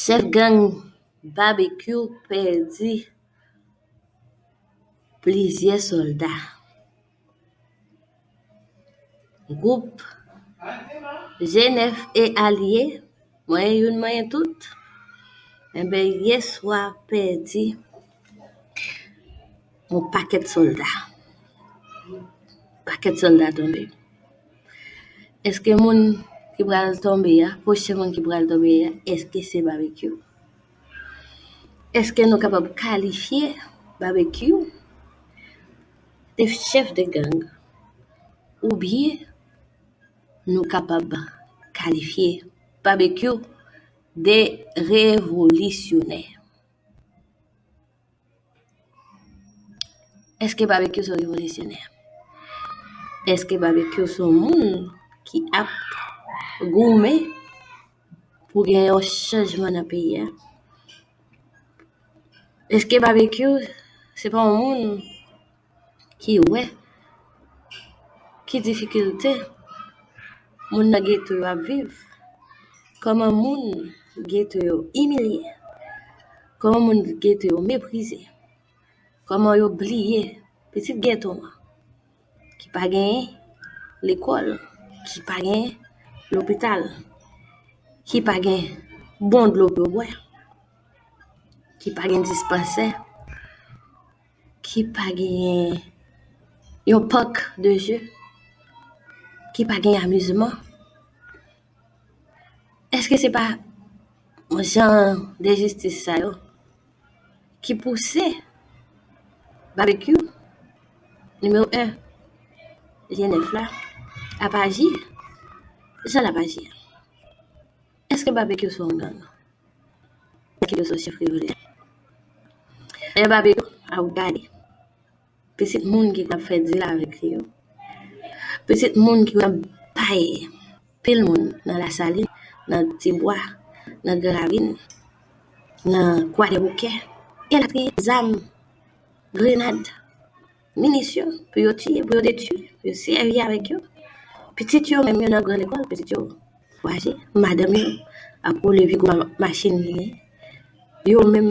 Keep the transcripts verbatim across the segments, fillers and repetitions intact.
Chèf gang Babekyou pèdi plizyè sòlda. Gwoup G nèf e alye, manyen youn, manyen tout, enben, yèswa pèdi yon pakèt sòlda. Pakèt sòlda tonbe. Èske moun ki pral tonbe a, pwochen moun ki pral tonbe a, èske se Babekyou? Èske nou kapab kalifye Babekyou de chèf de gang? Oubyen nou kapab kalifye Babekyou de revolisyonè? Èske Babekyou se yon revolisyonè? Èske Babekyou se yon moun ki ap goumen pou gen yon chanjman nan peyi a? Èske Babekyou se pa yon moun ki wè ki difikilte moun nan geto yo ap viv? Kòman moun geto yo imilye? Kòman moun geto yo meprize? Kòman yo bliye pitit geto an ki pa gen lekòl, ki pa gen lopital, ki pa gen bon dlo pou yo bwè, ki pa gen dispansè, ki pa gen yon parc de jeux, ki pa gen amizman? Èske se pa yon jan enjistis sa yo ki pouse Babekyou, nimewo en, G nèf la, ap aji jan l ap aji a? Èske Babekyou se yon gang? Èske Babekyou se yon chèf revolisyonè? Lè Babekyou ap gade pitit moun ki konn ap fè dil avèk li yo, pitit moun ki konn ap bay pil moun nan Lasalin, nan Tibwa, nan Gran Ravin, nan Kwadèboukè, elatriye, zam, grenad, minisyon pou yo tiye, pou yo detwi, pou yo sèvi avèk yo. Pitit yo menm yo nan gran lekòl, pitit yo vwayaje, madanm yo ap woule pi gwo ma-, machin li ye. Yo menm,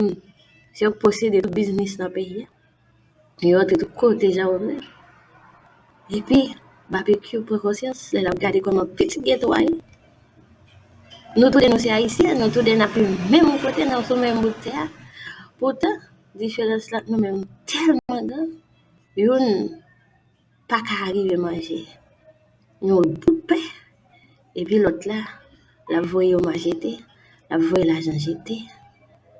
se yo k posede tout biznis nan peyi a. Yo antre tout kote jan yo vle. Epi, Babekyou pran konsyans lè l ap gade kòman pitit geto a ye. Nou toude nou se Ayisyen, nou toude n ap viv menm kote, n ap sou menm bout tè a. Poutan, diferans la ant nou menm tèlman gran, youn pa ka rive manje yon bout pen, epi lòt la, l ap voye omaj jete, l ap voye lajan jete,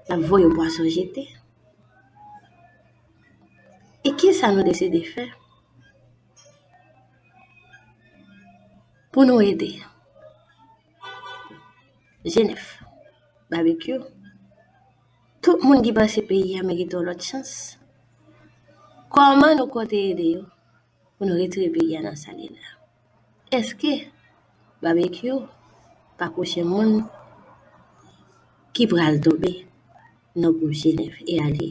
l ap voye pwason jete. E kisa nou deside fè pou nou ede G nèf, Babekyou, tout moun ki panse peyi a merite yon lòt chans? Kòman nou konte ede yo pou nou retire peyi a nan sa l ye la? Èske Babekyou pa pwochen moun ki pral tonbe nan gwoup G nèf e alye?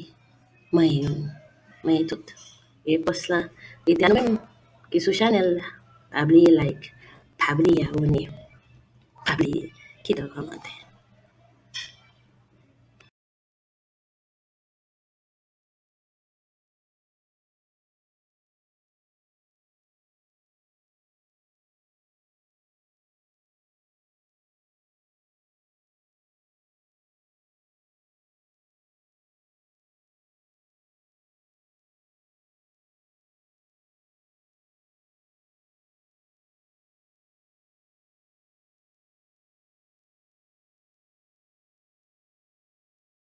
Manyen youn, manyen tout. Repons lan rete a nou menm ki sou chanèl la. Pa bliye like, pa bliye abòne, pa bliye kite yon kòmantè.